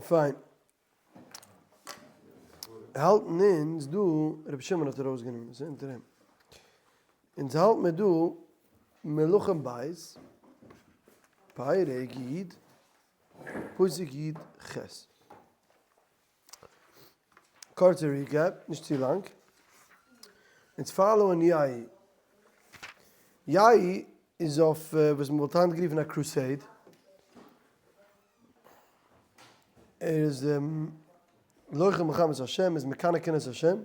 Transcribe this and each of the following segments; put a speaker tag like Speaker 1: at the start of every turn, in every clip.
Speaker 1: פיין. האלטן אונז דא, רבי שמעון האט ארויסגענומען, ס'איז אונטער אים. אונז האלט מיר דא מלכים בית, פרק י', פסוק י ח. קורצע recap, נישט צו לאנג. אונז follow ען יהוא. יהוא איז אויף וואס מ'וואלט היינט גערופן א crusade. ער איז לוחם מלחמת השם, איז מקנא קנאת השם. ער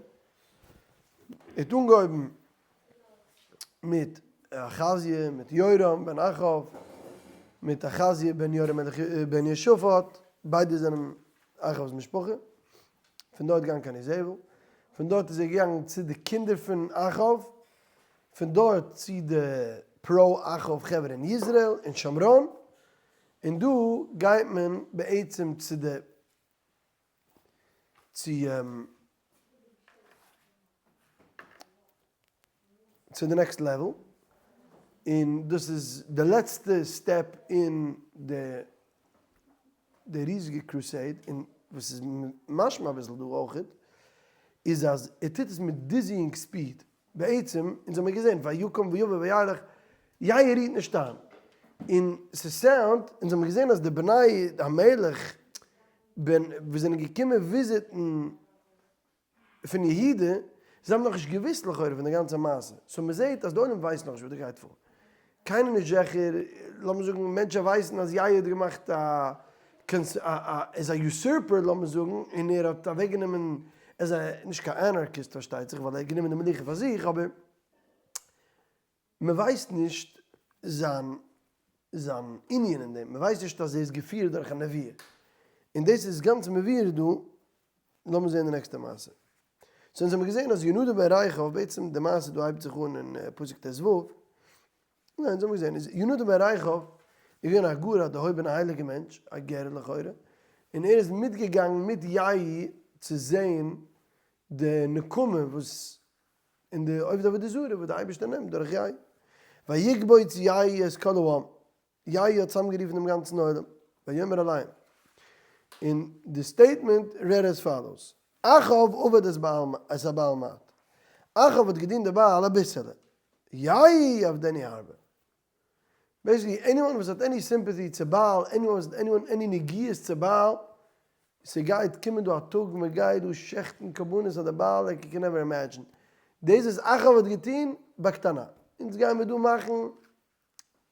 Speaker 1: האט אנגעהויבן מיט אחזיה, מיט יורם בן אחאב, מיט אחזיה בן יורם בן יהושפט, ביידע זענען אחאב'ס משפחה, פון דארט געגאנגען קיין איזבל, פון דארט איז ער געגאנגען צו די קינדער פון אחאב, פון דארט צו די פרא אחאב חברה אין יזרעאל און שומרון, און דא גייט מען בעצם צו די צו צו די next level, און דאס איז די לעצטע step אין די די ריזיגע crusade, און וואס איז משמע אביסל דא אויכעט, איז אז ער טוט עס מיט dizzying speed, בעצם, אונז האמיר געזען ויקום ויבא וילך, יאיר רוהט נישט איין, און ס' sound, אונז האמיר געזען אז די בני המלך בן וואס זענען געקומען וויזיטן פון יהודה, זיי האבן נאכנישט געוואוסט לכאורה פון די גאנצע מעשה, so מ'זעט אז די עולם ווייסט נאכנישט וואס דא גייט פאר, קיינער נישט זיכער, לאמיר זאגן מענטשען ווייסן אז יאיר האט געמאכט א איז א usurper לאמיר זאגן, און ער האט אוועקגענומען, ער איז נישט קיין אנארקיסט פארשטייט זיך ווייל ער האט גענומען די מלוכה פאר זיך, אבער מען ווייסט נישט זיין זיין ענין אין דעם, מען ווייסט נישט אז ער איז געפירט דורך א נביא, און דאס איז גאנץ מבואר דא, לאמיר זען די נעקסטע מעשה. so אונז האמיר געזען אז יונדב בן רכב, בעצם די מעשה דא הייבט זיך אן אין פסוק ט ו, ניין אונז האמיר געזען איז יונדב בן רכב איז געווען א גאר א דערהויבענע הייליגע מענטש, א גר לכאורה, און ער איז מיטגעגאנגען מיט יהוא צו זען די נקמה וואס און די עובדי עבודה זרה וואס די אייבערשטער נעמט דורך יהוא. ויקבוץ יהוא את כל העם, יהוא האט צוזאמגערופן דעם גאנצן עולם, ויאמר אליהם, און די statement read as follows, אחאב עבד את הבעל מעט, אחאב האט געדינט די בעל אביסעלע, יהוא יעבדנו הרבה. basically anyone וואס האט any sympathy צו בעל, anyone וואס האט anyone any נגיעות צו בעל, ס'גייט קומען דא א טאג מ'גייט דא שעכטן קרבנות פאר די בעל like you can never imagine. דאס וואס אחאב האט געטון בקטנה. אונז גייען מיר דא מאכן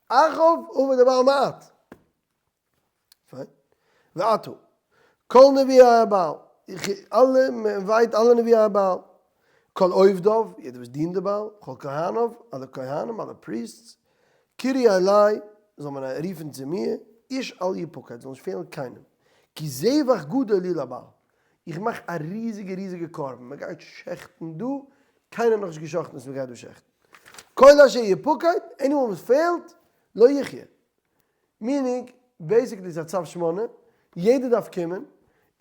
Speaker 1: אחאב עבד הבעל מעט. פיין. ועתה, כל נביאי הבעל, איך אלע, מען invite אלע נביאי הבעל, כל עובדיו, יעדער וואס דינט די בעל, כל כהניו, אלע כהנים, אלע priests, קראו אלי, זאל מען רופן צו מיר, איש אל יפקד, זאל נישט פעלן קיינעם, כי זבח גדול לי לבעל, איך מאך א ריזיגע ריזיגע קרבן, מען גייט שעכטן דא, קיינער האט נאכנישט געשאכטן וואס מען גייט דא שעכטן, כל אשר יפקד, anyone וואס פעלט, לא יחיה. meaning, basically איז א צו שמונה, יעדער דארף קומען,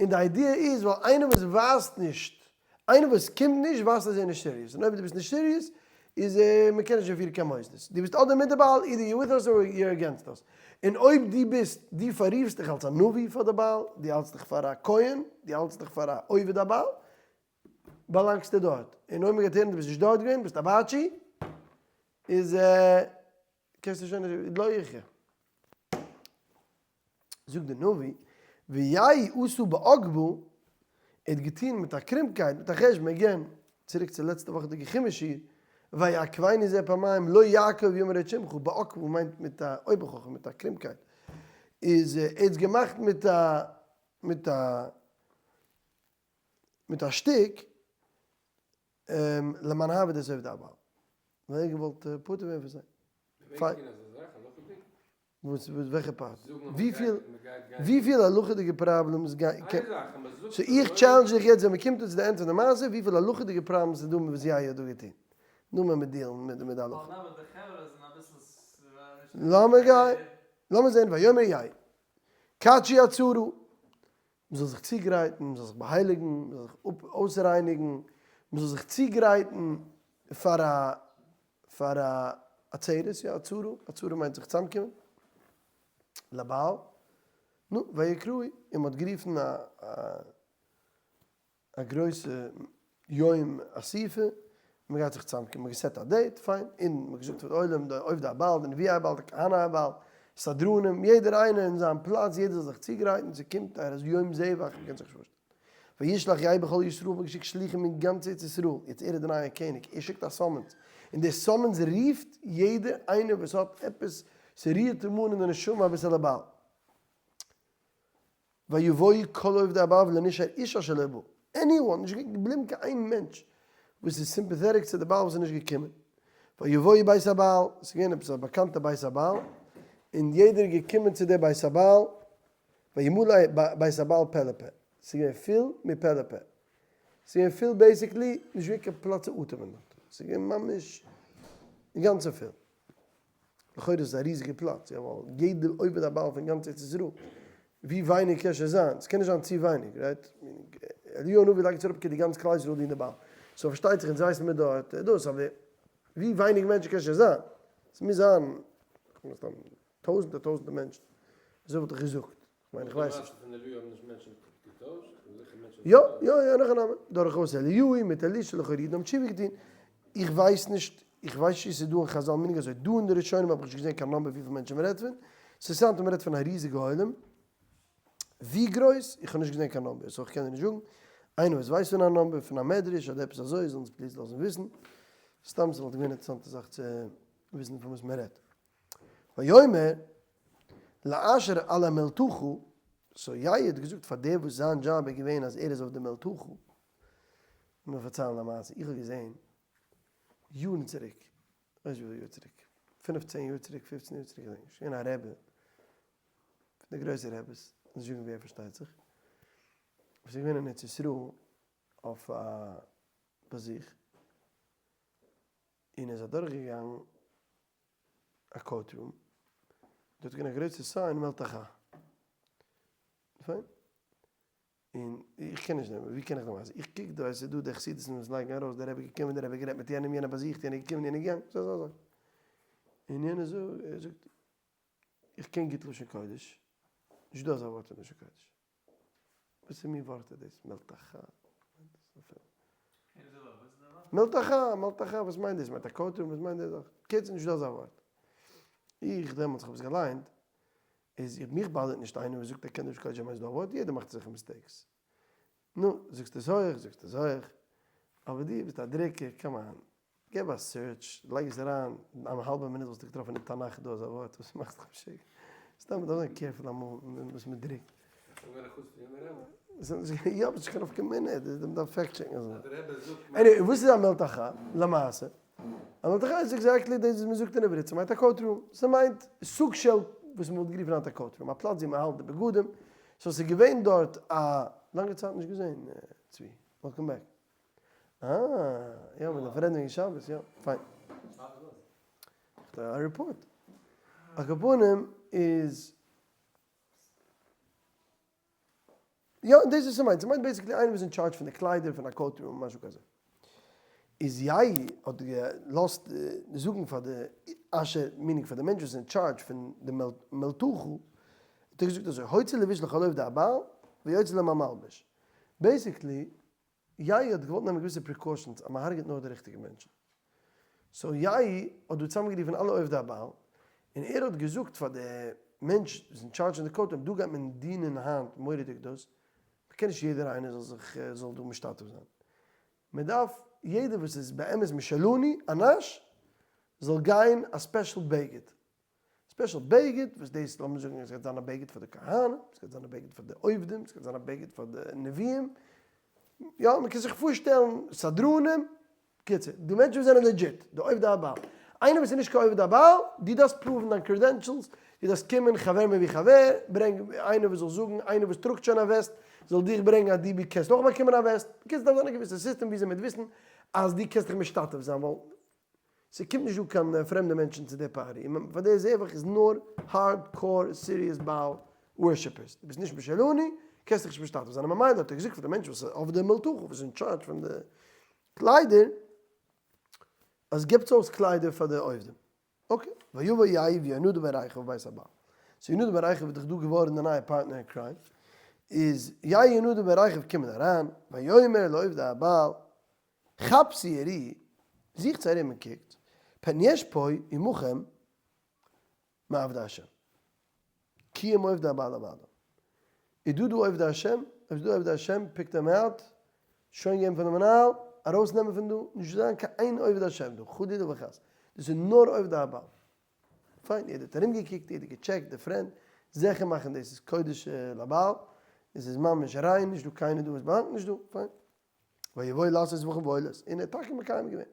Speaker 1: און די idea איז ווייל איינער וואס ווייזט נישט, איינער וואס קומט נישט ווייזט אז ער איז נישט serious, און אויב דו ביסט נישט serious איז מען קען נישט פירן קיין מוסדות, דו ביסט אדער מיט די בעל, either you with us or you're against us, און אויב דו ביסט, דו פאררופסט דיך אלס א נביא פאר די בעל, דו האלטסט דיך פאר א כהן, דו האלטסט דיך פאר א עובד הבעל, באלאנגסטו דארט, און אויב מען גייט הערן דו ביסט נישט דארט געווען, ביסט א באטשי, איז. קענסטו שוין נישט, לא יחיה. זאגט דער נביא, ויהי עשו בעקבו, ער האט געטון מיט א קרומקייט, מיט א חשבון, again, צוריק צו לעצטע וואכעדיגע חומש שיעור, ויעקבני זה פעמיים, לא יעקב יאמר את שמך, בעקבו מיינט מיט א אויבערחכם, מיט א קרומקייט, איז ער האט עס געמאכט מיט א, מיט א, מיט א שטיק, למען האבד את עובדי הבעל. ווייל ער האט געוואלט פטור ווערן פון זיי.
Speaker 2: מ'מעג טון אזא זאך הלכה'דיג?
Speaker 1: וואס וועלכע part? וויפיל וויפיל הלכה'דיגע problems גיי
Speaker 2: איין זאך אז מ'זאגט
Speaker 1: so איך challenge דיך יעצט ווען מ'קומט אן צו די end פון די מעשה וויפיל הלכה'דיגע problems איז דא מיט וואס יאיר האט דא געטון. נו מען מיט deal ן מיט די הלכה. לאמיר גיין לאמיר זען ויאמר יהוא קדשו עצרה מען זאל זיך צוגרייטן, מען זאל זיך באהייליגן, מען זאל זיך אויסרייניגן, מען זאל זיך צוגרייטן פאר א פאר א עצרת, יא עצרה, עצרה מיינט זיך צוזאמקומען, לבעל. נו, ויקראו, און מ'האט גערופן א א גרויסע יום אסיפה, מען גייט זיך צוזאמקומען, מען האט גע set א date, פיין, און מען האט געזאגט פאר די עולם, די עובדי הבעל, די נביאי הבעל, די כהני הבעל, סדרנים, יעדער איינער אין זיין פלאץ, יעדער זאל זיך צוגרייטן, ס'קומט א יום זבח, מען קען זיך נישט פארשטעלן. וישלח יהוא בכל ישראל, מען האט געשיקט שלוחים אין גאנץ ארץ ישראל, יעצט ער איז די נייע קעניג, ער שיקט א summons, און די summons רופט יעדער איינער וואס האט עפעס, ס'רירט אים אן אין די נשמה אביסעלע בעל. ויבואו כל עובדי הבעל ולא נשאר איש אשר לא בא. anyone, נישט געבליבן קיין איין מענטש וואס איז sympathetic צו די בעל וואס איז נישט געקומען. ויבואו בית הבעל, עס איז געווען עפעס א באקאנטע בית הבעל, און יעדער איז געקומען צו די בית הבעל, וימלא בית הבעל פה לפה, עס איז געווען פיל מפה לפה. עס איז געווען פיל basically, נישט געווען קיין פלאץ צו אטעמען דארט. עס איז געווען ממש אינגאנצן פיל. לכאורה איז עס א ריזיגע פלאץ, יא ווייל יעדער עובד הבעל פון גאנץ ארץ ישראל, ווי ווייניג קען שוין זיין, ס'קען נישט זיין צו ווייניג, right? אליהו הנביא לייגט עס אראפ כדי גאנץ כלל ישראל דינט די בעל, so פארשטייט זיך אונז ווייסן מיר דארט דאס, אבער ווי ווייניג מענטשן קען שוין זיין, ס'מוז זיין טויזענטער טויזענטער מענטשן, אזוי וואלט איך געזאגט. כ'מיין איך ווייס נישט. יא יא יא נאך א נאמען. דורכאויס אליהו מיט אלישע לכאורה אידן האבן תשובה געטון. איך ווייס נישט, איך ווייס נישט צו ס'איז דא אין חזל מנהג אזוי. דא אין די ראשונים האב איך נישט געזען קיין number וויפיל מענטשן מ'רעדט פון. ס'איז מ'רעדט פון א ריזיגע עולם. ווי גרויס? איך האב נישט געזען קיין number, so איך קען דיר נישט זאגן. איינער וואס ווייסט פון א number פון א מדרש אדער עפעס אזוי זאל אונז please לאזן וויסן. סתם ס'וואלט געווען אינטערעסאנטע זאך צו וויסן פון וואס מ'רעדט. ויאמר לאשר על המלתחה, so יהוא האט געזאגט פאר דער וואס זיין דזשאב איז געווען אז ער איז אויף די מלתחה, לאמיר פארציילן א מעשה, איך האב געזען יארן צוריק, כ'ווייס נישט וויפיל יאר צוריק, פינף צען יאר צוריק, פופצן יאר צוריק, כ'דענק נישט, געווען א רבי, פון די גרויסע רביס, נישט זאגן ווער פארשטייט זיך, וואס איז געווען אין ארץ ישראל אויף א באזוך, און ער איז אדורכגעגאנגען א court room, דארט איז געווען א גרויסע sign מלתחה. פיין. און איך קען נישט דעם, ווי קען איך דעם ווייזן? איך קוק דא, עס איז דא די חסידות'ן וואס לייגן ארויס, דער רבי געקומען, דער רבי גערעדט מיט יענעם, יענער באזוכט, יענער געקומען, יענער געגאנגען, אזוי אזוי. און יענער זאגט, איך קען גוט לשון קודש, נישט דא אזא ווארט אין לשון קודש. וואס איז מין ווארט איז דאס? מלתחה? מלתחה, מלתחה, וואס מיינט דאס? מיינט א court room? וואס מיינט די זאך? קיצור נישט דא אזא ווארט. איך דעמאלטס איך האב עס געליינט, איז איך מיך bother ט נישט איינער וואס זאגט ער קען נישט קודש מיינט דא א ווארט, יעדער מאכט אזעלכע mistakes. נו, זאגסט עס הויך, זאגסט עס הויך, אבער דו ביסט א דרוקער, come on. געב א search, לייג עס אריין, א האלבע מינוט וואלסטו געטראפן אין תנך דא אזא ווארט, וואס מאכסט דיך משוגע? סתם מ'דארף זיין careful אמאל וואס מ'דרוקט. יא אבער ס'נישט קיין נפקא מינה, מ'דארף fact check ן אזוי. anyway, וואס איז א מלתחה למעשה? א מלתחה איז exactly דאס וואס מ'זאגט אין עברית, ס'מיינט א court room, ס'מיינט סוג של וואס מ'וואלט גערופן היינט א court room, א פלאץ ווי מ'האלט די בגדים, so ס'איז געווען דארט א, לאנגע צייט נישט געזען צבי, welcome back. אה, יא, מ'דארף רעדן וועגן שבת, יא, פיין. א report. על כל פנים איז, יא, דאס איז וואס ס'מיינט, ס'מיינט basically איינער וואס איז אין טשארדזש פון די קליידער פון א court room משהו כזה. איז יהוא האט געלאזט זאגן פאר די אשר, meaning פאר די מענטש וואס איז אין טשארדזש פון די מלתחה, האט ער געזאגט אזוי, הוציא לבוש לכל עובדי הבעל, ויוצא להם המלבוש. basically, יהוא האט געוואלט נעמען געוויסע precautions אז מען הרג'עט נאר די ריכטיגע מענטשן. so יהוא האט דא צוזאמגערופן אלע עובדי הבעל, און ער האט געזאגט פאר די מענטש וואס איז אין טשארדזש אין די court room, דא גייט מען דינען היינט מורא'דיג דאס, מען קען נישט יעדער איינער זאל זיך זאל דא משתתף זיין. מען דארף יעדער וואס איז באמת משלנו, אנש, זאל גיין א special בגד. special בגד, וואס דאס לאמיר זאגן עס גייט זיין א בגד פאר די כהנים, עס גייט זיין א בגד פאר די עובדים, עס גייט זיין א בגד פאר די נביאים, יא מען קען זיך פארשטעלן סדרנים, קיצור, די מענטשן וואס זענען legit, די עובדי הבעל, איינער וואס איז נישט קיין עובד הבעל, דו דארפסט prove ן דיין credentials, דו דארפסט קומען חבר מביא חבר, ברענג איינער וואס זאל זאגן, איינער וואס טראגט שוין א וסת, זאל דיך ברענגען אז דו קענסט אויך באקומען א וסת, בקיצור דארף זיין א געוויסע סיסטעם וויאזוי מען וועט וויסן אז דו קענסט דיך משתתף זיין, ווייל ס'קומט נישט דא קיין פרעמדע מענטשן צו די party, און פאר די זבח איז נאר hard core serious בעל worshippers, דו ביסט נישט משלנו, קענסט דיך נישט משתתף זיין, און ממילא האט ער געזאגט פאר די מענטשן וואס איז אויף די מלתחה וואס איז אין טשארדזש פון די קליידער, אז געבטס אויס קליידער פאר די עובדים. okay, ויבא יהוא ויונדב בן רכב בית הבעל. So יונדב בן רכב איז דאך דא געווארן די נייע partner אין crime, איז יהוא יונדב בן רכב קומען אריין, ויאמר לעובדי הבעל, חפשו וראו, זוכטס ארום און קוקט, פן יש פה עמכם מעבדי השם. כי אם עובדי הבעל לבדם. איז דא דא עובדי השם? אויב איז דא עובדי השם, pick them out, שוין געבן פאר די מנהל, ארויסנעמען פון דא, נישט זיין קיין איין עובד השם דא, חלילה וחס. דאס איז נאר עובדי הבעל. פיין, יעדער האט ארומגעקוקט, יעדער געטשעקט, די friend, זיכער מאכן דאס איז קודש לבעל, עס איז ממש ריין, נישט דא קיינער דא וואס באלאנגט נישט דא, פיין. ויבואו לעשות זבחים ועולות, און ער האט טאקע מקיים געווען.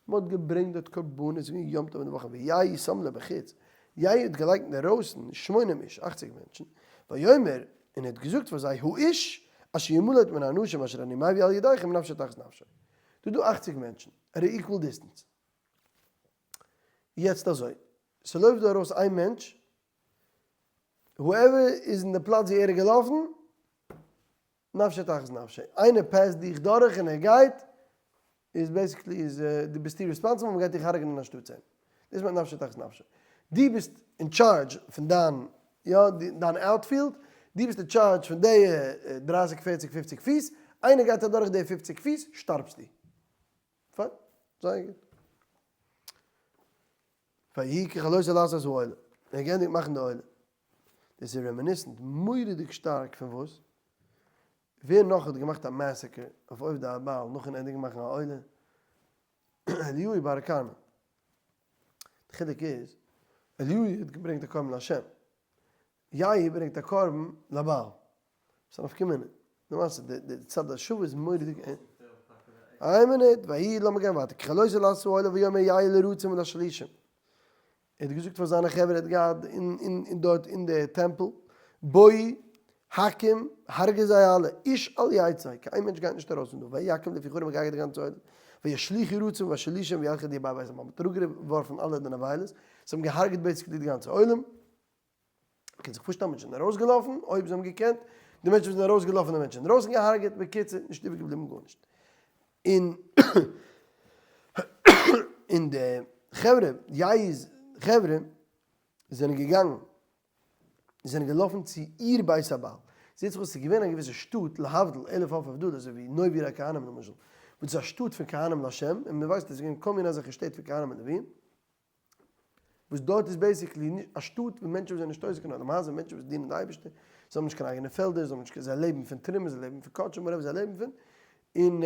Speaker 1: מען האט געברענגט דארט קרבנות ווי יום טוב אין די וואכן, ויהי שם לבחוץ, יהוא האט געלייגט אינדערויסן שמונים איש, אכציג מענטשן, ויאמר, און ער האט געזאגט פאר זיי, האיש אשר ימלט מן האנשים אשר אני מביא על ידיכם נפשו תחת נפשו. דא דא אכציג מענטשן, at equal distance. יעצט אזוי, ס'לויפט דא ארויס איין מענטש, whoever איז אין די פלאץ ווי ער איז געלאפן, נפשו תחת נפשו, איינער pass ט דיך דורך און ער גייט, איז basically איז דו ביסטו responsible מען גייט דיך הרג'נען אנשטאטס אים. דאס מיינט נפשו תחת נפשו. דו ביסט אין טשארדזש פון דיין יא דיין outfield, דו ביסט אין טשארדזש פון די דרייסיג פערציג פופציג פיס, איינער גייט אדורך די פופציג פיס שטארבסטו. פיין, זייער גוט. ויהי ככלותו לעשות העולה. ער האט געענדיגט מאכן די עולה. דאס איז reminiscent מורא'דיג שטארק פון וואס? ווער נאך האט געמאכט א massacre אויף עובדי הבעל נאכן ענדיגן מאכן א עולה? אליהו בהר הכרמל. די חילוק איז, אליהו האט געברענגט א קרבן להשם, יהוא ברענגט א קרבן לבעל. וואס א נפקא מינה? למעשה די צד השוה איז מורא'דיג. איין מינוט, ויהי לאמיר גיין ווייטער, ככלותו לעשות העולה ויאמר יהוא לרצים ולשלישים. ער האט געזאגט פאר זיינע חברה ער האט געהאט אין דארט אין די טעמפל, בואו הכים, הרגע זיי אלע, איש אל יצא, קיין איין מענטש גייט נישט ארויס פון דא, ויכים לפי חרם געהרגעט די גאנצע עולם, וישליכו רצים והשלישים וילכו די ביי בית המלך, מ'האט אראפגעווארפן אלע די נבילות, זיי האבן געהרגעט basically די גאנצע עולם. מ'קען זיך פארשטעלן מענטשן זענען ארויסגעלאפן, אויב זיי האבן געקענט, די מענטשן וואס זענען ארויסגעלאפן די מענטשן אינדרויסן געהארגעט, בקיצור נישט איבערגעבליבן גארנישט. און און די חברה, יהוא'ס חברה, זענען געגאנגען, זענען געלאפן צו עיר בית הבעל. זעט זיך אויס ס'איז געווען א געוויסע שטאט, להבדיל אלף אלפי הבדלות, אזוי ווי נוב עיר הכהנים למשל, וואס איז א שטאט פון כהנים להשם, און מ'ווייסט אז עס איז געווען כל מיני אזעלכע שטעט פון כהנים און לווים, וואס דארט איז basically א שטאט וואו מענטשן וואס זענען נישט עוסק אין עולם הזה, מענטשן וואס דינען די אייבערשטער, זיי האבן נישט קיין אייגענע פעלדער, זיי האבן נישט קיין, זיי לעבן פון תרומה, זיי לעבן פון קדשים, whatever זיי לעבן פון, און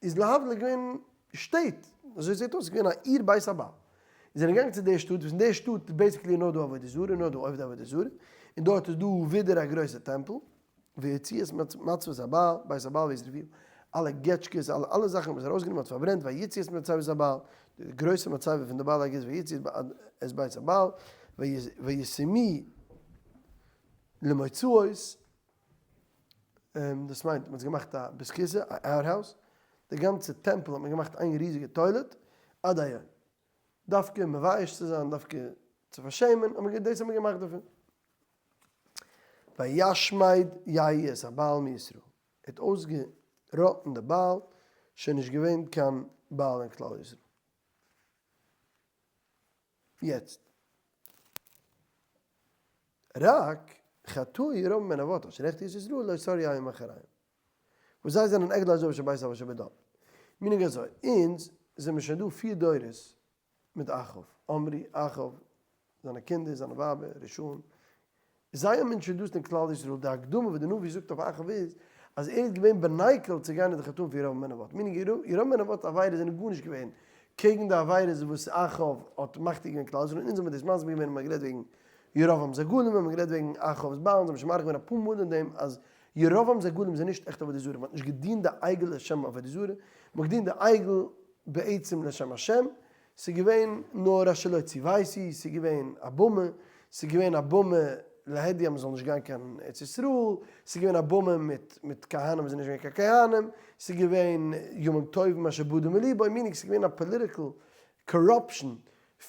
Speaker 1: איז להבדיל געווען שטעט, אזוי זעט אויס, איז געווען א עיר בית הבעל. זיי זענען געגאנגען צו די שטאט, וואס אין די שטאט איז basically נאר דא עבודה זרה, נאר דא עובדי עבודה זרה, און דארט איז דא ווידער א גרויסע טעמפל, ויוציאו את מצבות הבעל, בית הבעל וישרפוה, אלע געטשקעס, אלע אלע זאכן האבן זיי ארויסגענומען האט פארברענט, ויוציאו את מצבות הבעל, די גרויסע מצבה פון די בעל הגז ויוציאו את בית הבעל, וישימוה למוצאות, דאס מיינט מען האט געמאכט א בית כסא, א outhouse, די גאנצע טעמפל האט מען געמאכט איין ריזיגע toilet, עד היום. דווקא מבייש צו זיין, דווקא צו פארשעמען, דאס האט מען געמאכט דערפון. וישמד יהוא את הבעל מישראל, ער האט אויסגעראטן די בעל, שוין נישט געווען קיין בעל אין כלל ישראל. יעצט, רק חטאו ירבעם בן נבט אשר החטיא את ישראל לא סר יהוא מאחריהם. וואס זיי זענען עגלי הזהב שבית אל שבדן. meaning אזוי, אונז זעמיר שוין דא פיר דורות מיט אחאב, עמרי, אחאב, זיינע קינדער, זיינע ווייבער, רשעים, זיי האבן introduced אין כלל ישראל, די הקדמה וואס די נביא זאגט אויף אחאב איז, אז ער איז געווען בנקל צו גיין אין די חטאים פון ירבעם בן נבט, meaning ירבעם בן נבט'ס עבירות זענען גארנישט געווען קעגן די עבירות וואס אחאב האט מחטיא געווען כלל ישראל, און אונז האבן מיר דאס מסביר געווען און מ'האט גערעדט וועגן ירבעם'ס עגלים, און מ'האט גערעדט וועגן אחאב'ס בעל, אונז האבן שוין מאריך געווען אפאר מאל אין דעם אז ירבעם'ס עגלים זענען נישט עכט עבודה זרה, מ'האט נישט געדינט די עגל לשם עבודה זרה, מ'האט געדינט די עגל בעצם לשם השם, ס'איז געווען נאר אשר לא ציוויתי, ס'איז געווען א במה, ס'איז געווען א במה להדיא אז מ'זאל נישט גיין קיין ארץ ישראל, ס'איז געווען א במה מיט מיט כהנים וואס זענען נישט געווען קיין כהנים, ס'איז געווען ימים טובים אשר בדה מליבו, meaning ס'איז געווען א political corruption.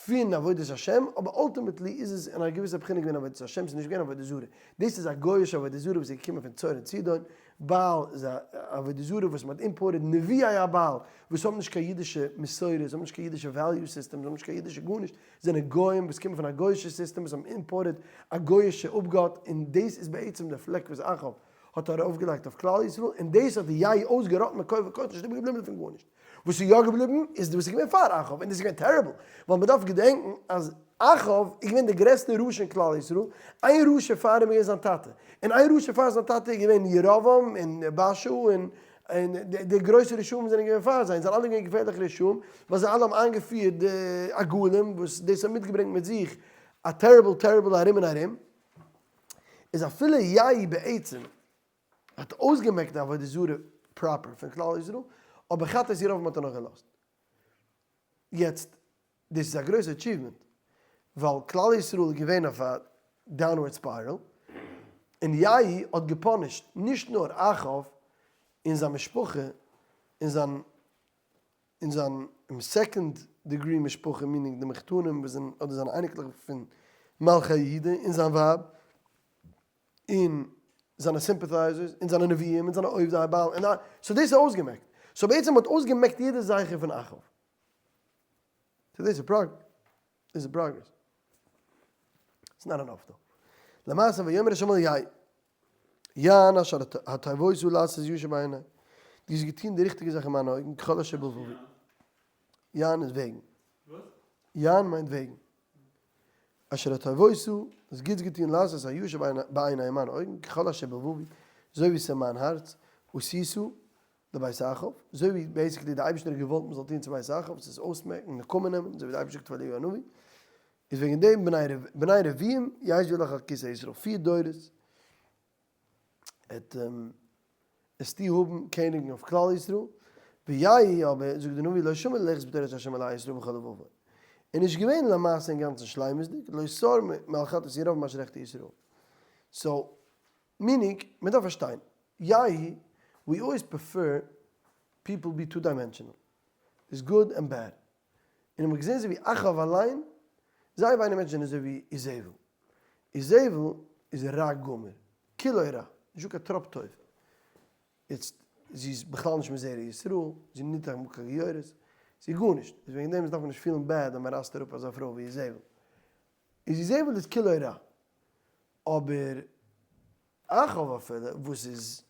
Speaker 1: פון עבודת השם, אבער ultimately איז עס אין א געוויסע בחינה געווען עבודת השם, ס'איז נישט געווען עבודה זרה. דאס איז א גוי'אישע עבודה זרה וואס איז געקומען פון צור און צידון, בעל איז א עבודה זרה וואס מ'האט imported נביאי הבעל וואס האבן נישט קיין אידישע מסורה, זיי האבן נישט קיין אידישע value system, זיי האבן נישט קיין אידישע גארנישט, זענען גוים וואס קומען פון א גוי'אישע סיסטעם וואס האבן imported א גוי'אישע אפגאט, און דאס איז בעצם די פלעק וואס אחאב האט ארויפגעלייגט אויף כלל ישראל, און דאס האט יהוא אויסגעראטן מכל וכל, ס'נישט איבערגעבליבן דערפון גארנישט. וואס איז יא געבליבן איז וואס איז געווען פאר אחאב, און דאס איז געווען terrible, ווייל מען דארף געדענקן אז אחאב איז געווען דער גרעסטער רשע אין כלל ישראל, איין רשע פאר אים איז געווען זיין טאטע, און איין רשע פאר זיין טאטע איז געווען ירבעם און בעשא און די גרויסע רשעים זענען געווען פאר זיי, און זיי זענען אלע געווען געפערליכע רשעים, ווייל זיי אלע האבן איינגעפירט די עגלים, וואס דאס האט מיטגעברענגט מיט זיך א terrible terrible ארום און ארום, איז אפילו יהוא בעצם האט אויסגעמעקט די עבודה זרה proper פון כלל ישראל, אבער חטאת ירבעם האט ער נאך געלאזט. יעצט, דאס איז א גרויסע achievement, ווייל כלל ישראל איז געווען אויף א downward spiral, און יהוא האט גע punish ט נישט נאר אחאב און זיין משפחה און זיין און זיין second degree משפחה, meaning די מחותנים וואס זענען אדער זיינע אייניקלעך פון מלכי יהודה און זיין ווייב, און זיינע sympathizers, און זיינע נביאים, און זיינע עובדי הבעל, און א, so דאס איז אויסגעמעקט. so בעצם האט אויסגעמעקט יעדע זכר פון אחאב. so דאס איז prog, דאס איז progress. it's not enough though. למעשה ויאמר ה' אל יהוא, יען אשר הטבות לעשות הישר בעיני, דו האסט געטון די ריכטיגע זאך אין מיינע אויגן, ככל אשר בלבבי. יען איז וועגן. יען מיינט וועגן. אשר הטבות, האסט גוטס געטון לעשות הישר בעיני אין מיינע אויגן, ככל אשר בלבבי, אזוי ווי עס איז אין מיין הארץ, עשית לבית אחאב, אזוי ווי basically דער אייבערשטער האט געוואלט מען זאל טון צו בית אחאב, עס איז אויסמעקן, נקמה נעמען, אזוי ווי דער אייבערשטער זאגט פאר אליהו הנביא, איז וועגן דעם בני רביעים ישבו לך על כסא ישראל, פיר דורות עט עסטו האבן קעניגן אויף כלל ישראל, ויהי אבער, זאגט דער נביא, לא שמע ללכת בתורת ה' אלהי ישראל בכל לבבו, איז נישט געווען למעשה אינגאנצן שלימות'דיג, לא סר מעל חטאת ירבעם אשר החטיא ישראל. so, meaning, מען דארף פארשטיין, יהי, we always prefer people be two dimensional, איז good and bad, און האבן געזען אזוי ווי אחאב אליין, זייער ווייניג מענטשן זענען אזוי ווי איזבל, איזבל איז רע גמור, כולו רע, נישטא קיין טראפ טוב, יעצט זי איז בכלל נישט מזרע ישראל, זי איז ניטאמאל קיין גיורת, זי איז גארנישט, איז וועגן דעם דארף מען נישט פילן bad אז מען רייסט אראפ אזא פרוי ווי איזבל, איז איזבל איז כולו רע, אבער אחאב אפילו וואס איז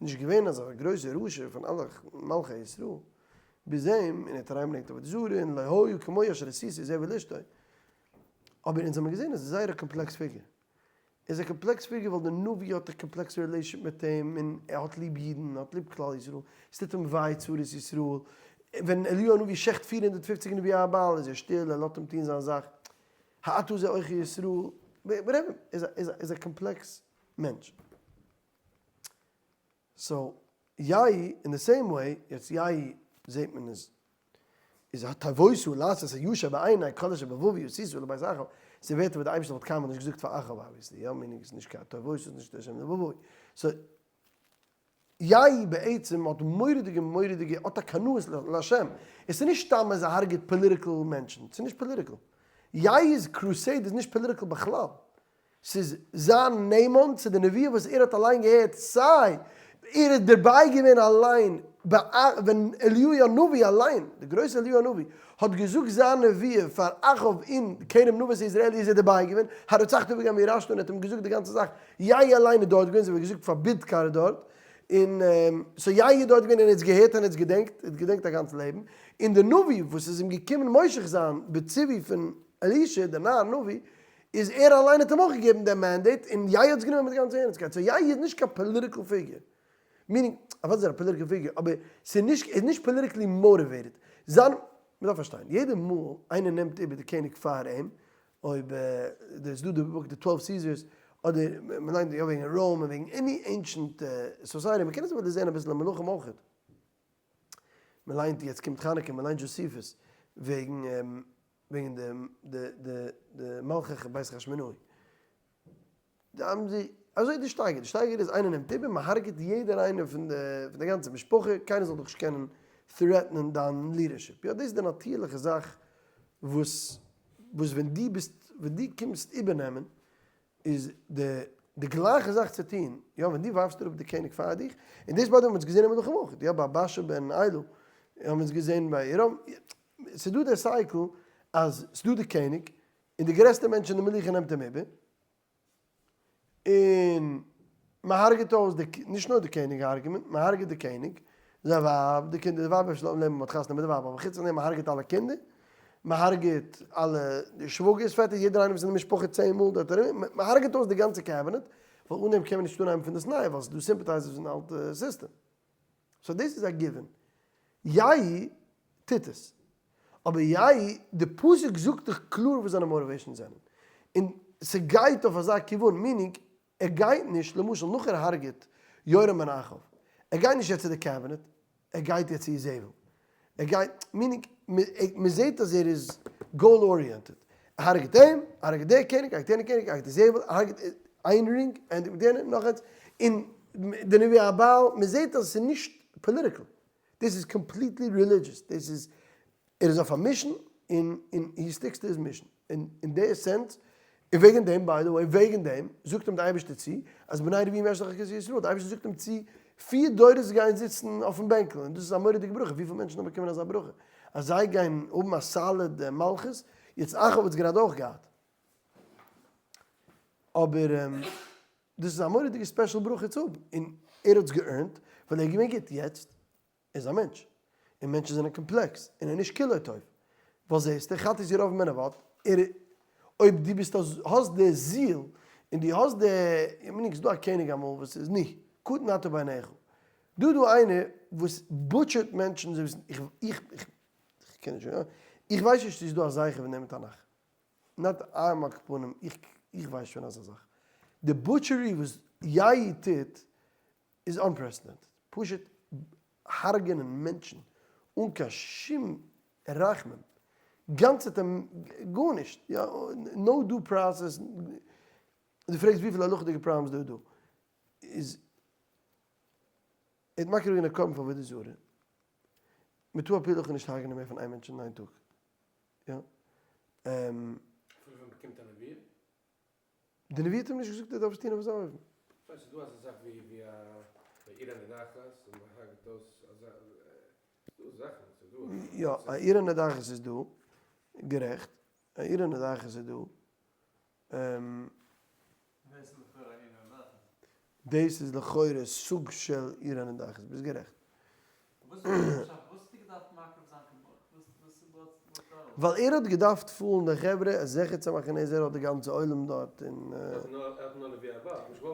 Speaker 1: נישט געווען אזא גרויסע רשע פון אלע מלכי ישראל ביז אים, און ער האט אריינגעברענגט עבודה זרה און לא היה כמוהו אשר עשית איזבל אשתו, אבער אונז האבן געזען אז ער איז זייער א complex figure, ער איז א complex figure ווייל דער נביא האט א complex relation מיט אים און ער האט ליב אידן, ער האט ליב כלל ישראל, עס טוט אים וויי צרות ישראל, ווען אליהו הנביא שעכט 450 נביאי הבעל איז ער שטיל, ער לאזט אים טון זיין זאך, האתה זה עוכר ישראל, whatever, איז א complex מענטש. so יהוא אין די same way, יעצט יהוא זעהט מען איז איז הטבות לעשות הישר בעיני ככל אשר בלבבי עשית לבית אחאב, ס'איז ווערטער וואס די אייבערשטער וואלט קיינמאל נישט געזאגט פאר אחאב obviously, יא meaning איז נישט קיין הטבות איז נישט השם לבבו, so יהוא בעצם האט מורא'דיגע מורא'דיגע האט א קנאות להשם, עס איז נישט סתם אז ער הרג'עט political מענטשן, ס'איז נישט political, יהוא'ס crusade איז נישט political בכלל, ס'איז זיין נאמן צו די נבואה וואס ער האט אליין געהערט, סיי ער איז דערביי געווען אליין ווען אליהו הנביא אליין, דער גרויסער אליהו הנביא, האט געזאגט זיין נבואה פאר אחאב אין כרם נבות היזרעאלי איז ער דערביי געווען, הרצחת וגם ירשת און ער האט אים געזאגט די גאנצע זאך, יהוא אליין איז דארט געווען, אזוי ווי געזאגט פאר בידקר דארט, און so יהוא איז דארט געווען און ער האט עס געהערט און ער האט עס געדענקט, ער האט געדענקט א גאנץ לעבן, און דער נביא וואס איז אים געקומען מושח זיין בציווי פון אלישע דער נער נביא, איז ער אליין האט אים אויך געגעבן דעם mandate, און יהוא האט עס גענומען מיט גאנצע ערנסטקייט, so יהוא איז נישט קיין political figure, meaning, אוודאי איז ער א political figure, אבער ס'איז נישט, ער איז נישט politically motivated, זיין, מ'דארף פארשטיין, יעדע מאל איינער נעמט איבער די קעניג פאר אים, אויב איז דא די book די Twelve Caesars, אדער מ'ליינט יא וועגן Rome און וועגן any ancient society, מ'קען עס אוודאי זען אביסל אין מלכים אויכעט. מ'ליינט, יעצט קומט חנוכה, מ'ליינט Josephus וועגן וועגן די די די די מלכי בית חשמונאי. די האבן זיי, אזוי איז די שטייגער, די שטייגער איז איינער נעמט איבער, מ'הרג'עט יעדער איינער פון די פון די גאנצע משפחה, קיינער זאל דיך נישט קענען threaten ען דיין leadership. יא דאס איז די נאטירליכע זאך. וואס וואס ווען דו ביסט ווען דו קומסט איבערנעמען איז די די גלייכע זאך צו טון, יא ווען דו ווארפסט אראפ די קעניג פאר דיך, און דאס by the way האבן אונז געזען אין מלכים אויך, יא ביי בעשא בן אלה האבן אונז געזען ביי ירבעם, ס'איז דא די cycle אז ס'איז דא די קעניג, און די גרעסטע מענטש אין די מלוכה נעמט אים איבער, און מען הרג'עט אויס די, נישט נאר די קעניג הרג'עט מען, מען הרג'עט די קעניג, זיין ווייב, די קינדער, די ווייב אפשר לעבן, מען האט חתונה מיט די ווייב, אבער חוץ פון דעם מען הרג'עט אלע קינדער, מען הרג'עט אלע שוואגערס, פעטער, יעדער איינער וואס איז אין די משפחה צען מאל דארט ארום, מען הרג'עט אויס די גאנצע קעבינעט, ווייל אן דעם קען מען נישט אנהייבן פון דאס ניי, ווייל ס'איז דא sympathizers פון די אלטע סיסטעם. so דאס איז א given. יהוא טוט עס. אבער יהוא, די פסוק זאגט דיך קלאר וואס זיינע motivations זענען. און ס'גייט אויף אזא כיוון, meaning ער גייט נישט, למשל נאך ער הרג'עט יורם בן אחאב, ער גייט נישט יעצט צו די קעבינעט, ער גייט יעצט צו איזבל. ער גייט, meaning מ'זעט אז ער איז goal oriented. ער הרג'עט אים, ער הרג'עט דער קעניג, ער הרג'עט יענער קעניג, ער הרג'עט איזבל, ער הרג'עט איין רינג, ענדיגט מיט יענער, נאך איינס, און די נביא הבעל, מ'זעט אז עס איז נישט political, דאס איז completely religious, דאס איז, ער איז אויף א mission, און און he sticks to his mission, און אין די sense, און וועגן דעם, by the way, וועגן דעם, זאגט אים די אייבערשטער צו, אז בני רביעים ישבו על כסא ישראל, די אייבערשטער זאגט אים צו, פיר דורות גייען זיצן אויפן בענקל, און דאס איז א מורא'דיגע ברכה, וויפיל מענטשן האבן באקומען אזא ברכה, אז זיי גייען האבן א solid מלכות, יעצט אחאב האט עס גראדע אויך געהאט, אבער דאס איז א מורא'דיגע special ברכה צו האבן, און ער האט עס גע earn ט, ווייל ער איז געווען גוט, יעצט איז א מענטש, און מענטשן זענען קאמפלעקס, און ער איז נישט כולו טוב, וואס זעסטו, חטאת ירבעם בן נבט, ער אויב דו ביסט האסט די zeal, און דו האסט די, איך מיין ס'איז דא א קעניג אמאל וואס איז ני, קטן אתה בעיניך, דא איז דא איינער וואס butcher ט מענטשן, זיי וויסן, איך איך איך קען נישט, איך ווייס נישט צו ס'איז דא א זכר פון דעם אין תנך, not I'm על כל פנים, איך איך ווייס שוין אזא זאך, די butchery וואס יהוא טוט איז unprecedented, פשוט הרג'נען מענטשן אן קיין שום רחמים, גאנצעטע גארנישט, יא, no due process, דו פרעגסט וויפיל הלכה'דיגע problems דא איז דא, איז ער האט מקריב געווען א קרבן פאר עבודה זרה, מען טאר על פי הלכה נישט הרג'נען מער פון איין מענטש אין איין טאג, יא.
Speaker 2: אפילו ווען מ'באקומט א נבואה?
Speaker 1: די נביא האט אים נישט געזאגט ער דארף עס טון אויף אזא אופן.
Speaker 2: כ'ווייס ס'איז דא אזא זאך ווי ווי א עיר הנדחת און מ'הרג'ט אויס אזא ס'איז דא זאכן ס'איז דא.
Speaker 1: יא א עיר הנדחת איז דא, גערעכט, א עיר הנדחת איז דא.
Speaker 3: דאס איז לכאורה א עיר הנדחת.
Speaker 1: דאס איז לכאורה סוג של עיר הנדחת, ביסט גערעכט.
Speaker 3: וואס איז פשט? וואס האט ער געדארפט מקריב זיין קיין
Speaker 1: ווייל ער האט געדארפט fool ן די חברה עס זיכער צו מאכן אז ער האט די גאנצע עולם דארט און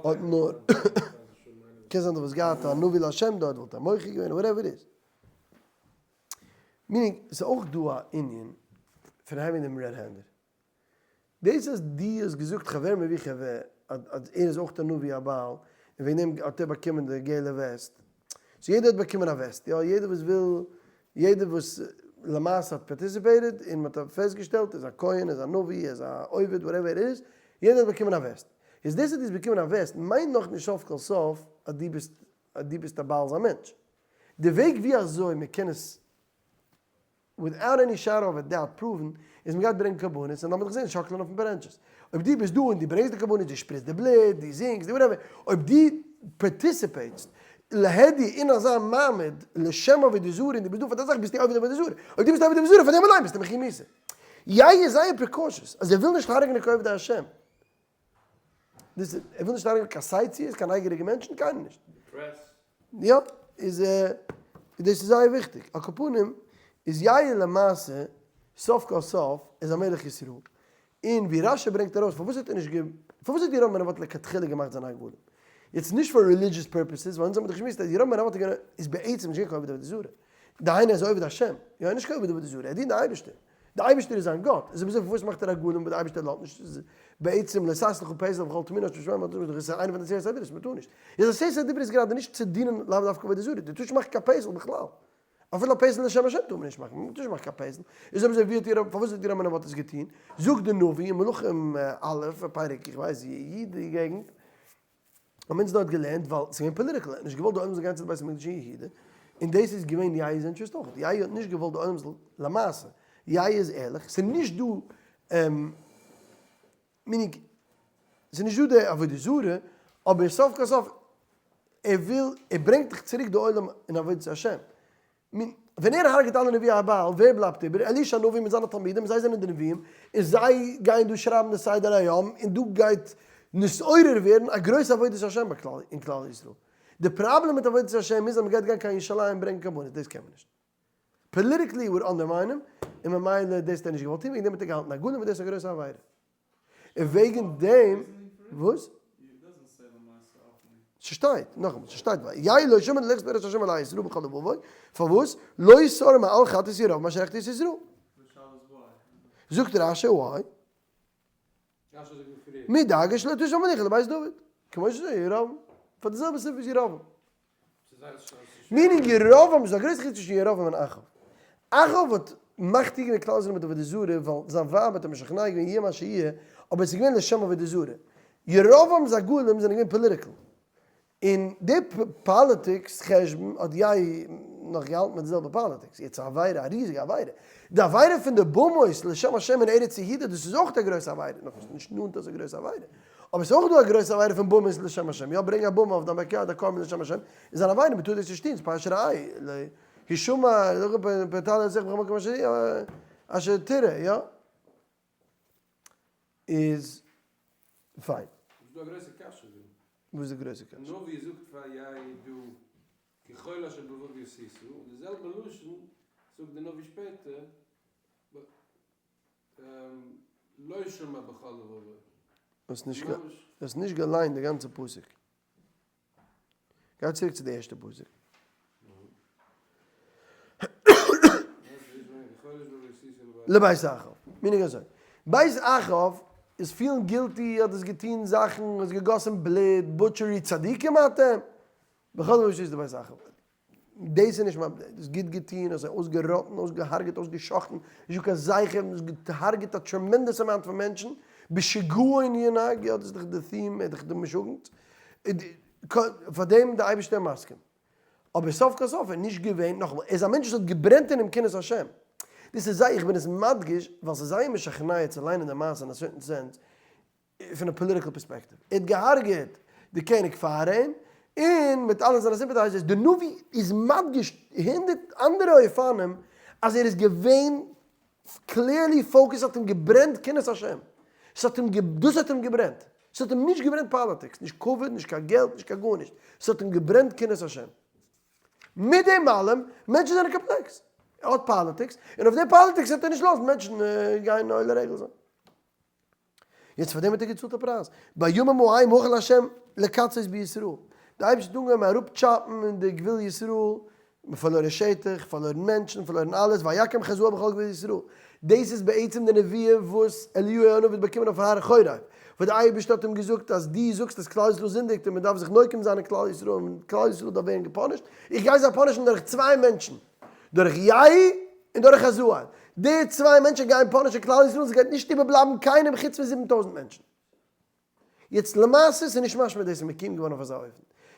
Speaker 1: האט נאר קען זיין דו וואלסט געהאט א נביא להשם דארט וואלט ער מוחה געווען whatever איז. meaning ס'איז אויך דא א ענין פון having דעם red handed. דאס אז דו האסט געזאגט חבר מביא חבר אז ער איז אויך א נביא הבעל און וועגן דעם האט ער באקומען די געלע וועסט, so יעדער האט באקומען א וועסט, יא יעדער וואס וויל, יעדער וואס למעשה האט participated און מען האט פעסטגעשטעלט איז א כהן, איז א נביא, איז א עובד, whatever ער איז, יעדער האט באקומען א וועסט. איז דאס אז דו האסט באקומען א וועסט מיינט נאכנישט סוף כל סוף אז דו ביסט אז דו ביסט א בעל'ס א מענטש. די וועג ווי אזוי מען קען עס without any shadow of a doubt prove ן איז מ'גייט ברענגן קרבנות און לאמיר דיך זען שאקלען אויפן פארענטשעס. אויב דו ביסט דא און דו ברענגסט די קרבנות, דו שפריצט די בלוט, דו זינגסט, דו whatever, אויב דו participate סט להדיא אין אזא מעמד לשם עבודה זרה און דו ביסט דא פאר די זאך ביסטו עובד עבודה זרה. אויב דו ביסט עובד עבודה זרה פאר דעם אליין ביסטו מחויב מיתה. יהוא איז זייער precautious אז ער וויל נישט הרג'נען קיין עובדי השם. דאס איז, ער וויל נישט הרג'נען קיין sightseers, קיין נייגעריגע מענטשן, קיינעם נישט. יא, איז דאס איז זייער וויכטיג. על כל פנים, איז יהוא למעשה, סוף כל סוף, איז א מלך ישראל. און ווי רשי ברענגט ארויס, פארוואס האט ער נישט גע, פארוואס האט ירבעם בן נבט לכתחילה געמאכט זיינע הגבלים? יעצט נישט פאר religious purposes, ווייל אונז האבן דאך געשמועסט אז ירבעם בן נבט איז בעצם נישט געווען קיין עובד עבודה זרה. דהיינו ער איז עובד השם. יא, ער איז נישט קיין עובד עבודה זרה, ער דינט די אייבערשטער. די אייבערשטער איז זיין גאט, איז אויב אזוי פארוואס מאכט ער הגבלים וואס די אייבערשטער לאזט נישט, איז בעצם לא תעשה לך פסל וכל תמונה אשר בשמים ועל הארץ, דאס איז איינע פון די עשרת הדיברות, מען טאר נישט. איז עשרת הדיברות איז גראדע נישט צו דינען לאו דווקא עבודה זרה, דו טארסט נישט מאכן קיין פסל בכלל, אפילו א פסל לשם השם טאר מען נישט מאכן, מען טאר נישט מאכן קיין פסל, איז אויב אזוי ווי האט איר, פארוואס האט ירבעם בן נבט עס געטון, זאגט די נביא אין מלכים א', פרק איך ווייס י די געגנט, האבן אונז דארט געלערנט ווייל ס'איז געווען political, ער האט נישט געוואלט די עולם זאל גיין צו די בית המקדש אין יהודה, און דאס איז געווען יהוא'ס interest אויך, יהוא האט נישט געוואלט די עולם זאל, למעשה. יי איז ערליך, ס'איז נישט דא meaning, ס'איז נישט דא די עבודה זרה, אבער סוף כל סוף ער וויל, ער ברענגט דיך צוריק די עולם אין עבודת השם. ווען ער הרג'ט אלע נביאי הבעל, ווער בלייבט איבער? אלישע הנביא מיט זיינע תלמידים, זיי זענען די נביאים, און זיי גייען דא שרייבן די סדר היום, און דא גייט נתעורר ווערן א גרויסע עבודת השם אין כלל ישראל. די פראבלעם מיט עבודת השם איז אז מ'גייט גיין קיין ירושלים ברענגען קרבנות, דאס קען מען נישט. politically would undermine אים, און ממילא דאס האט ער נישט געוואלט טון, וועגן דעם האט ער געהאלטן א גולם און דאס איז א גרויסע עבירה. און וועגן דעם, וואס? ס'שטייט, נאכאמאל, ס'שטייט ויהי לא שמע ללכת בארץ השם אלהי ישראל בכל לבבו, פארוואס? לא סר מעל חטאת ירבעם אשר החטיא את ישראל. זאגט רשי why? מדאגה שלא תשב המלוכה לבית דוד, כמו שזה ירבעם, פאר די זעלבע סיבה וואס ירבעם. meaning ירבעם איז א גרויסע חילוק צווישן ירבעם און אחאב. אחאב האט מחטיא געווען כלל ישראל מיט עבודה זרה ווייל זיין ווייב האט אים משכנע געווען יהיה מה שיהיה, אבער עס איז געווען לשם עבודה זרה. ירבעם'ס עגלים זענען געווען political. און די politics חשבון האט יי נאך געהאלטן מיט די זעלבע politics. יעצט א עבירה, א ריזיגע עבירה. די עבירה פון די במות לשם השם אין ארץ יהודה דאס איז אויך א גרויסע עבירה, נאך נישט נאנט אזוי גרויסע עבירה. אבער ס'איז אויך דא א גרויסע עבירה פון במות לשם השם, יא ברענג א במה אויף דיין backyard א קרבן לשם השם, איז אן עבירה, מ'טאר דאס נישט טון, ס'איז פרשת ראה, הישמע פתליה זיך בכל מקום אשר תראה, יא? איז פיין.
Speaker 2: איז דא א גרויסע קשיא דא.
Speaker 1: וואס איז די גרויסע קשיא?
Speaker 2: נביא זאגט פאר יי דא ככל אשר בלבבי עשיתו, און די זעלבע לשון זאגט די נביא שפעטער לא שמע בכל לבבו.
Speaker 1: האסט נישט געליינט די גאנצע פסוק. גיי צוריק צו די ערשטע פסוק. לבית אחאב. meaning אזוי. בית אחאב איז פילן guilty האט עס געטון זאכן, האסט געגאסן בלוט, butchery, צדיקים אתם? בכל זאת איז די בית אחאב. דאס איז נישט מיין, דאס גוט געטון, האסט זיי אויסגעראטן, אויסגעהארגעט, אויסגע'שחט'ן, נישט דא קיין זכר, האסט געהארגעט א tremendous amount פון מענטשן, בשיגעון ינהג, יא דאס איז דאך די theme, ער איז דאך די משוגעת, פאר דעם די אייבערשטער מסכים. אבער סוף כל סוף איז נישט געווען, נאכאמאל, ער איז א מענטש וואס האט געברענט אינעם קנאת השם. דאס איז זייער, איך בין עס מדגיש, ווייל ס'איז זייער משכנע צו ליינען די מעשה אין א certain sense, פון א political perspective. ער האט געהארגעט די קעניג פאר אים, און מיט אלע זיינע sympathizers, די נביא איז מדגיש הונדערט אנדערע אופנים אז ער איז געווען clearly focused, האט אים געברענט קנאת השם, ס'האט אים דאס האט אים געברענט, ס'האט אים נישט געברענט politics, נישט כבוד, נישט קיין געלט, נישט קיין גארנישט, ס'האט אים געברענט קנאת השם. מיט דעם אלעם, מענטשן זענען קאמפלעקס, ער האט politics, און אויף די politics וועט ער נישט לאזן מענטשן גיין עולה רגל זיין. יעצט פאר דעם האט ער געצאלט א פרייז. בימים ההם החל השם לקצץ בישראל. די אייבערשטער האט אנגעהויבן אראפטשאפן אין די גבול ישראל, מען פארלוירן שטח, פארלוירן מענטשן, פארלוירן אלעס, ויקם חזאל בכל גבול ישראל. דאס איז בעצם די נביאה וואס אליהו הנביא האט באקומען אויף הר חורב, וואו די אייבערשטער האט אים געזאגט אז דו זאגסט אז כלל ישראל זינדיגט און מען דארף זיך נוקם זיין אין כלל ישראל און כלל ישראל דארף ווערן געפאנישט, איך גיי זיי פאנישן דורך צוויי מענטשן. דורך יהוא און דורך חזאל. די צוויי מענטשן גייען פאנישן כלל ישראל, ס'גייט נישט איבערבלייבן קיינעם חוץ פון 7000 מענטשן. יעצט למעשה ס'איז נישט משמע דאס איז מקים געווארן אויף אזא אופן.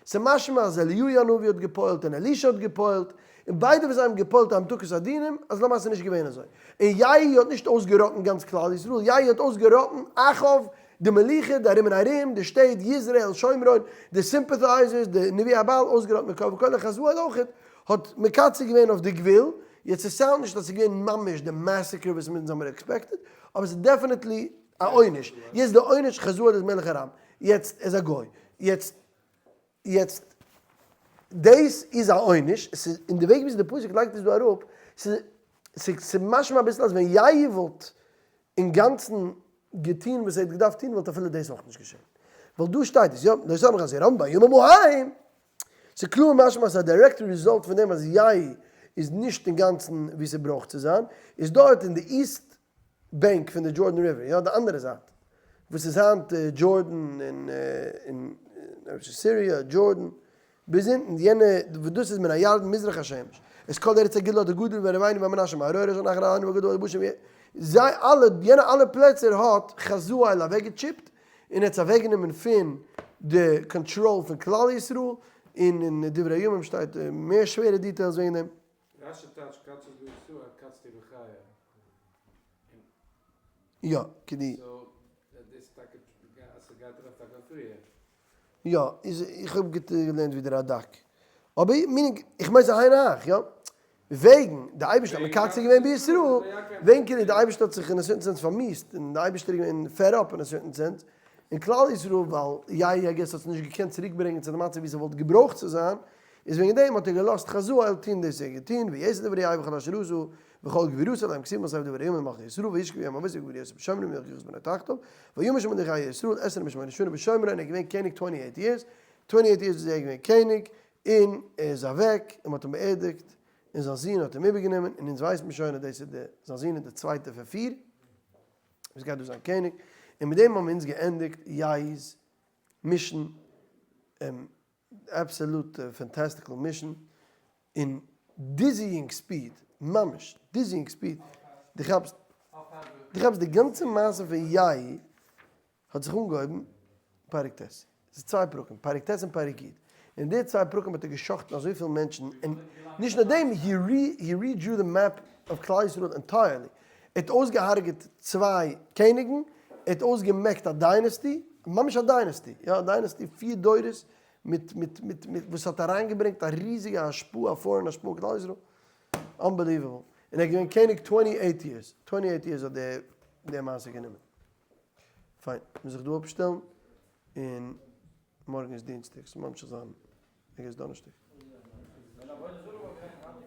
Speaker 1: ס'איז משמע אז אליהו הנביא האט געפועלט און אלישע האט געפועלט, און ביידע וואס זיי האבן געפועלט המתקת הדינים, אז למעשה איז נישט געווען אזוי. און יהוא האט נישט אויסגעראטן גאנץ כלל ישראל, יהוא האט אויסגעראטן אחאב, די מלוכה, די ארום און ארום, די שטעט, יזרעאל, שומרון, די sympathizers, די נביאי הבעל, אויסגעראטן מכל וכל, און חזאל אויכעט, האט מקצר געווען אויף די גבול, יעצט עס sound נישט אז ס'איז געווען ממש די massacre וואס אונז האמיר expected, אבער ס'איז definitely א עונש, יעצט די עונש חזאל איז מלך ארם, יעצט ער איז א גוי, יעצט יעצט דאס איז א עונש, ס'איז אין די וועג וויאזוי די פסוק לייגט עס דא אראפ, ס'איז ס'איז משמע אביסל אז ווען יהוא וואלט אינגאנצן געטון וואס ער האט געדארפט טון וואלט אפילו דאס אויך נישט געשען, ווייל דא שטייט עס יא, לא סמך אז ירבעם בימים ההם ס'איז קלאר משמע אז ס'איז א direct result פון דעם אז יהוא איז נישט אינגאנצן ווי ס'ברויך צו זיין, איז דארט אין די east bank פון די Jordan River, יא די אנדערע זייט, וואס איז היינט Jordan און סיריע, Jordan, ביז אונטן, יענע, וואס דאס איז מן הירדן מזרח השמש, את כל ארץ הגלעד הגדול והראובני והמנשה מהערוער אשר נחל הארנון והגדול והיבשה, זיי אלע, יענע אלע פלעצער האט חזאל אוועקגעטשיפט, און ער האט עס אוועקגענומען פון די קאנטראל פון כלל ישראל, און אין דברי הימים שטייט מער שווערע details וועגן דעם.
Speaker 2: רשי טייטשט קצץ בישראל קצתי בחיי.
Speaker 1: יא, כדי. יא, איז איך האב גוט געלערנט ווי די רדק. אבער meaning, איך מיין ס'איז היינו הך, יא? וועגן די אייבערשטער האט מקצר געווען בישראל, וועגן כאילו די אייבערשטער האט זיך אין א certain sense פארמיאוסט, און די אייבערשטער איז געווען fed up אין א certain sense, און כלל ישראל ווייל יהוא I guess האט עס נישט געקענט צוריק ברענגען צו די מצב ווי ס'וואלט געברויכט צו זיין, איז וועגן דעם האט ער געלאזט חזאל טון דאס ער האט געטון, ויעש דברי יהוא וכל אשר עשה, וכל גבורתו לא הם כתובים בספר דברי הימים למלכי ישראל, וישכב עם אבותיו ויקברוהו בשומרון ומלך יחז בנו תחתיו, וימת שם מלכי ישראל עשרים ושמונה שנה בשומרון, ער איז געווען קעניג twenty eight years, twenty eight years איז ער געווען קעניג, און ער איז אוועק, און מ'האט אים באערדיגט, און זיין זון האט אים איבערגענומען, און אונז ווייסט מען שוין אז דאס איז די, זיין זון איז די צווייטע פון פיר, וואס גייט דא זיין קעניג, און מיט דעם האבן אונז געענדיגט יהוא'ס mission, absolute fantastical mission, אין dizzying speed, ממש dizzying speed, דו כאפסט, דו כאפסט די גאנצע מעשה פון יהוא האט זיך אנגעהויבן פרק ט', ס'איז צוויי פרקים, פרק ט' און פרק י', אין די צוויי פרקים האט ער גע'שחט'ן אזויפיל מענטשן, און נישט נאר דעם, he redrew the map of כלל ישראל entirely, ער האט אויסגעהארגעט צוויי קעניגן, ער האט אויסגעמעקט א dynasty, ממש א dynasty, יא א dynasty, פיר דורות, מיט מיט מיט מיט וואס האט אריינגעברענגט א ריזיגע השפעה, א foreign השפעה אין כלל ישראל, unbelievable, און ער איז געווען קעניג twenty eight years, twenty eight years האט די מעשה גענומען. פיין, מוז איך דא אפשטעלן, און מארגן איז דינסטאג, ס'ממשיך זיין I guess דאנערשטאג.